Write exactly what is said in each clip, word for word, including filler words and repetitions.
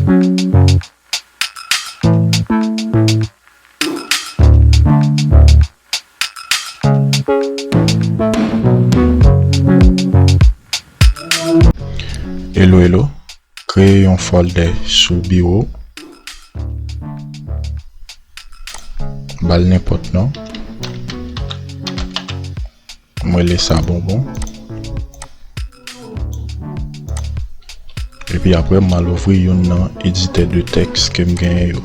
Hello, hello. Kreye yon fòldè sou biwo. Ba l nenpòt non. Mwen rele sa Bonbon. Epi apre, m al ouvri youn nan editè de tèks ke m genyen yo.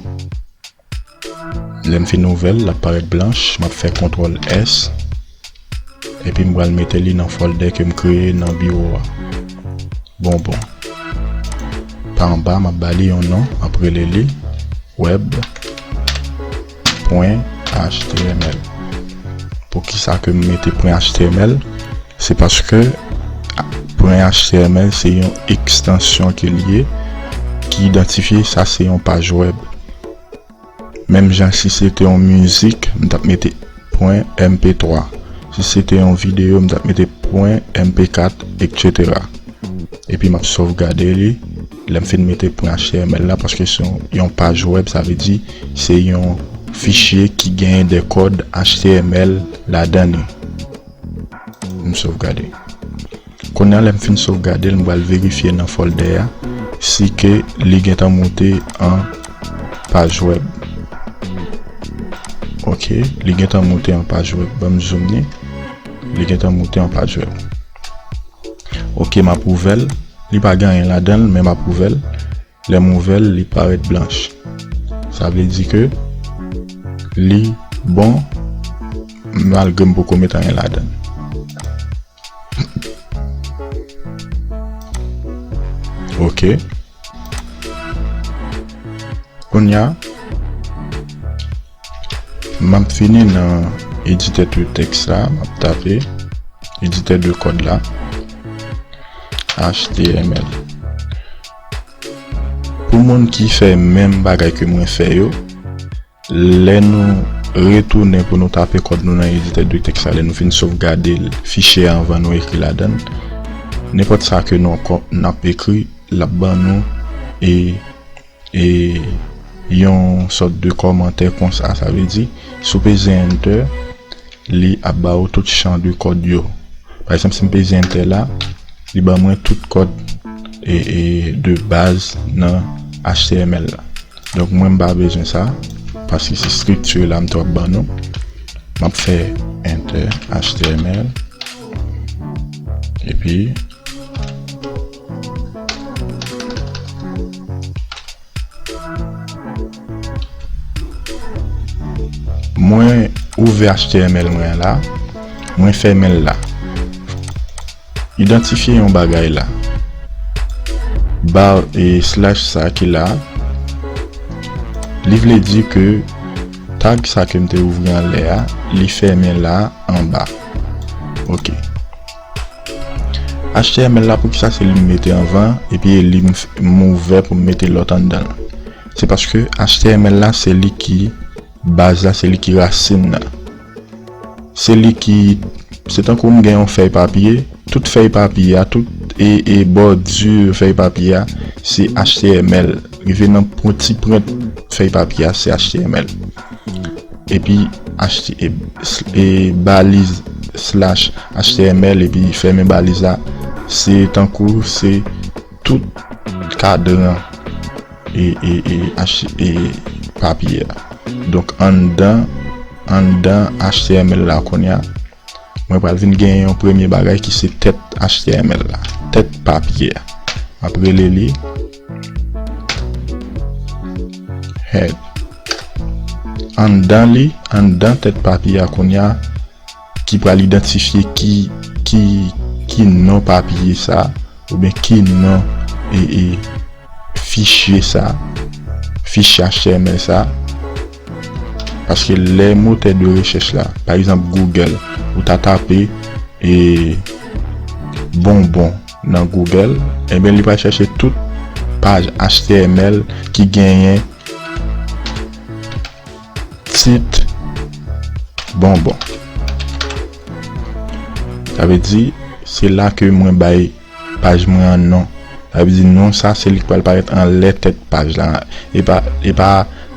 Lè m fin ouvè l, l ap parèt blanch. M ap fè kontwòl S. Epi m pral mete li nan fòldè ke m kreye nan biwo a. Bonbon. Pa anba, m ap ba li yon non. M ap rele li web pwen H T M L. Poukisa ke m mete pwen H T M L? Se paske pwen H T M L se yon ekstansyon ke l ye ki idantifye sa se yon paj wèb. Menm jan si se te yon mizik, m t ap mete pwen M P twa. Si se te yon videyo, m t ap mete pwen M P kat, etsetera. Epi m ap sovgade li lè m fin mete pwen H T M L la, paske se yon, yon paj wèb, sa vle di se yon fichye ki genyen de kòd H T M L ladan li. M sovgade. Kounye a, lè m fin sovgade l, m pral verifye nan fòldè a si ke li gentan moute an paj wèb. Ok, li gentan moute an paj wèb. Ban m zoom li. Li gentan moute an paj wèb. Ok, m ap ouvè l. Li pa gen anyen ladan l, men m ap ouvè l. Lè m ouvè l, li parèt blanch. Sa vle di ke li bon, malgre m poko met anyen ladan l. Ok. Kounye a, m ap vini nan editè de tèks la, m ap tape editè de kòd la, H T M L. Pou moun ki fè menm bagay ke mwen fè yo, lè nou retounen pou nou tape kòd nou nan editè de tèks la, lè nou fin sovgade l, fichye a anvan nou ekri ladan l, nenpòt sa ke nou ankò n ap ekri, l ap ban nou e, e yon sòt de kòmantè konsa. Sa vle di, si w peze enter, li ap ba ou tout chan de kòd yo. Pa egzanp, si m peze enter la, li ban mwen tout kòd e, e de baz nan H T M L la. Donk, mwen m pa bezwen sa, paske se estrikti la m t ap ban nou. M ap fè enter H T M L. Epi, mwen ouvè H T M L mwen la, mwen fèmen l la. Idantifye yon bagay la. Bar e slash sa ki la, li vle di ke tag sa ke m te ouvri anlè a, li fèmen la anba. Ok. H T M L la, poukisa se li m mete anvan, epi e li m f-, m ouvè pou m mete lòt anndan l? Se paske H T M L la, se li ki baz la, se li ki rasin nan. Se li ki, se tankou m gen yon fèy papye, tout fèy papye a, tout e, e bòdi fèy papye a, se H T M L. Rive nan pwen, ti pwent fèy papye a, se H T M L. Epi H T, e, e baliz slash H T M L, epi fèmen baliz la, se tankou se tout kadran e, e, e, H, e papye a. Donk, anndan, anndan H T M L la kounye a, mwen pral vin gen yon premye bagay ki se tèt H T M L la, tèt papye a. M ap rele li head. Anndan li, anndan tèt papye a kounye a, ki pral idantifye ki, ki, ki non papye sa, oubyen ki non e, e fichye sa, fichye H T M L sa. Paske lè motè de rechèch la, pa egzanp Google, ou ta tape e bonbon nan Google, ebyen li pral chèche tout paj H T M L ki genyen tit bonbon. Sa vle di, se la ke mwen bay paj mwen an non. Sa vle di non sa se li k pral parèt anlè tèt paj la. E pa, e pa,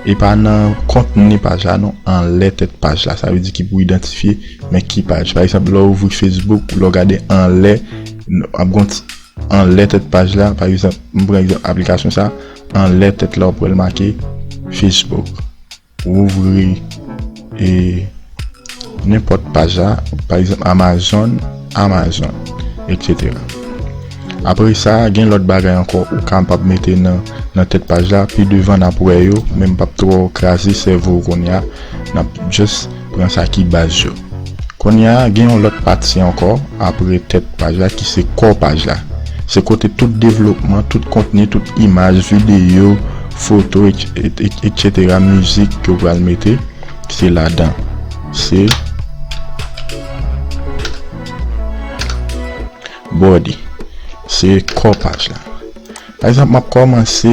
e pa nan kontni paj la non, anlè tèt paj la. Sa vle di ki pou idantifye men ki paj. Pa egzanp, lè w ouvri Facebook, lè w gade anlè, ap gon ti anlè tèt paj la. Pa egzanp, m pran egzanp aplikasyon sa, anlè tèt la w pral make Facebook. Ou ouvri e nenpòt paj la, pa egzanp Amazon, Amazon, et cetera. Apre sa, gen lòt bagay ankò ou kapab mete nan, nan tèt paj la, pi devan n ap wè yo, men m p ap twò kraze sèvo w kounye a, n ap just pran sa ki baz yo. Kounye a, gen yon lòt pati ankò apre tèt paj la ki se kò paj la. Se kote tout devlopman, tout kontni, tout imaj, videyo, foto, et, et, et, et cetera, mizik ke w pral mete, se ladan. Se body. Se kò paj la. Pa egzanp, m ap kòmanse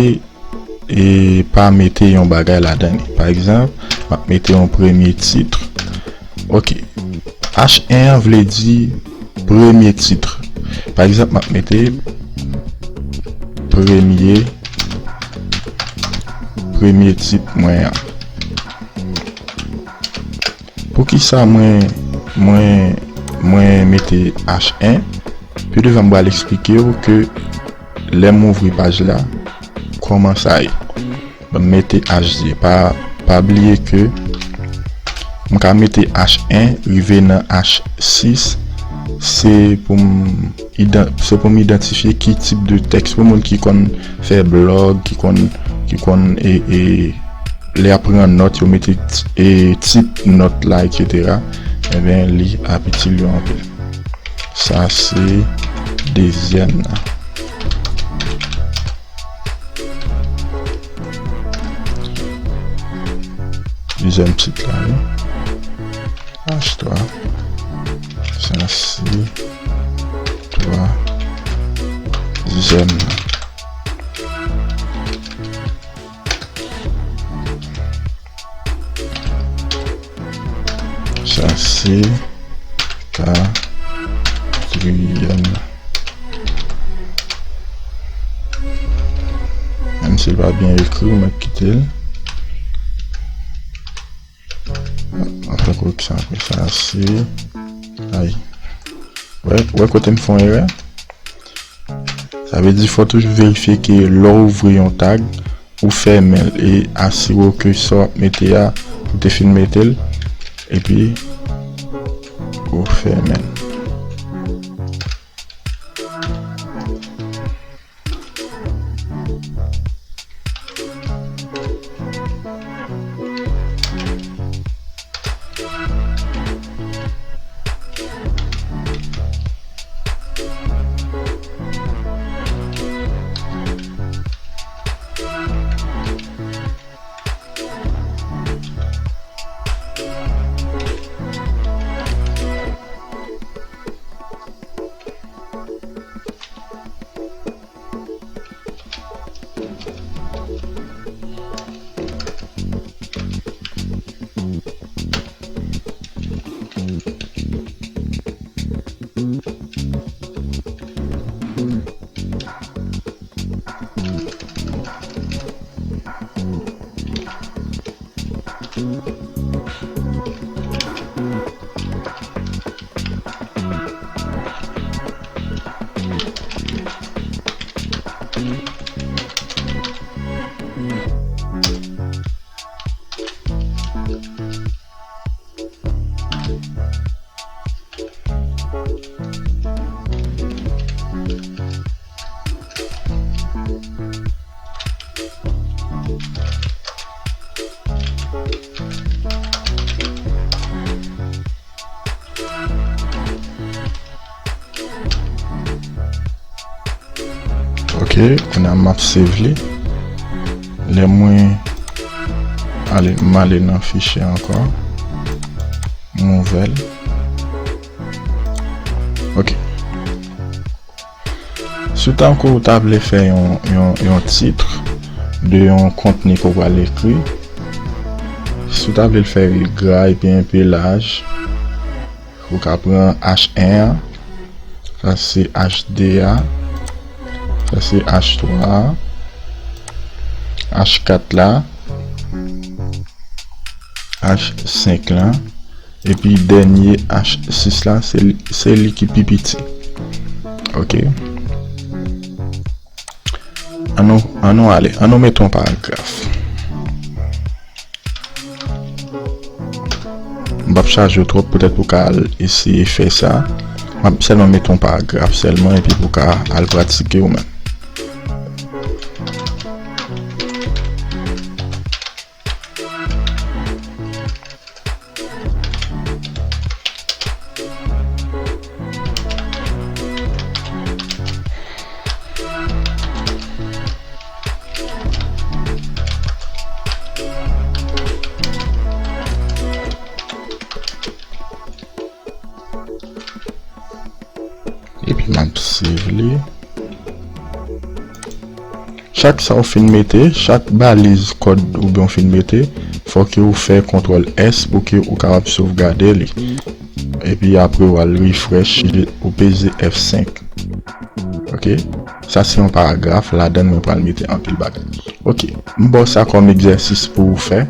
e pa mete yon bagay ladan li. Pa egzanp, m ap mete yon premye tit. Ok. H en an vle di premye tit. Pa egzanp, m ap mete premye, premye tit mwen an. Poukisa mwen, mwen, mwen mete H en? Pi devan m pral eksplike w ke lè m ouvri paj la, kòman sa ye. Ban m mete H de. Pa, pa bliye ke m ka mete H en rive nan H sis, se pou m idan-, se pou m idantifye ki tip de tèks pou moun ki konn fè blòg, ki konn, ki konn e, e lè y ap pran nòt, yo mete ti-, e, tit nòt la, et cetera. Ebyen, li ap itil yo anpil. Sa se dezyèm nan. Dezyèm tit la, wi. H twa. Sa se twa. Dezyèm nan. Sa se katriyèm. Menm si l pa byen ekri, ou mèt kite l. Anfen, koreksyon apre sa se, ay. Wè, wè kote m fè yon erè? Sa vle di fò toujou verifye ke lè w ouvri yon tag, ou fèmen l e asire w ke sa w ap mete a, ou te fin mete l, epi ou fèmen l. Ok, kounye a m ap save li. Lè mwen ale, m ale nan fichye ankò. Nouvèl. Ok. Si w ta, ankò, w ta vle fè yon, yon, yon tit de yon kontni ke w pral ekri, si w ta vle l fè gra epi enpe laj, ou ka pran H en an, sa se H de a, Sa se H twa a, H kat la, H senk la, epi dènye H sis la, se li, se li ki pi piti. Ok. Annou, annou ale, annou mete yon paragraf. M p ap chaje w twòp poutèt pou w ka al eseye fè sa. M ap sèlman mete yon paragraf sèlman epi pou w ka al pratike ou menm. Epi m ap save li. Chak sa w fin mete, chak baliz kòd oubyen w fin mete, fò ke w fè kontwòl S pou ke ou kapab sovgade li. Epi apre w al refresh, ou peze F senk. Ok? Sa se yon paragraf, ladan l mwen pral mete anpil bagay. Ok, m ba w sa kòm egzèsis pou w fè.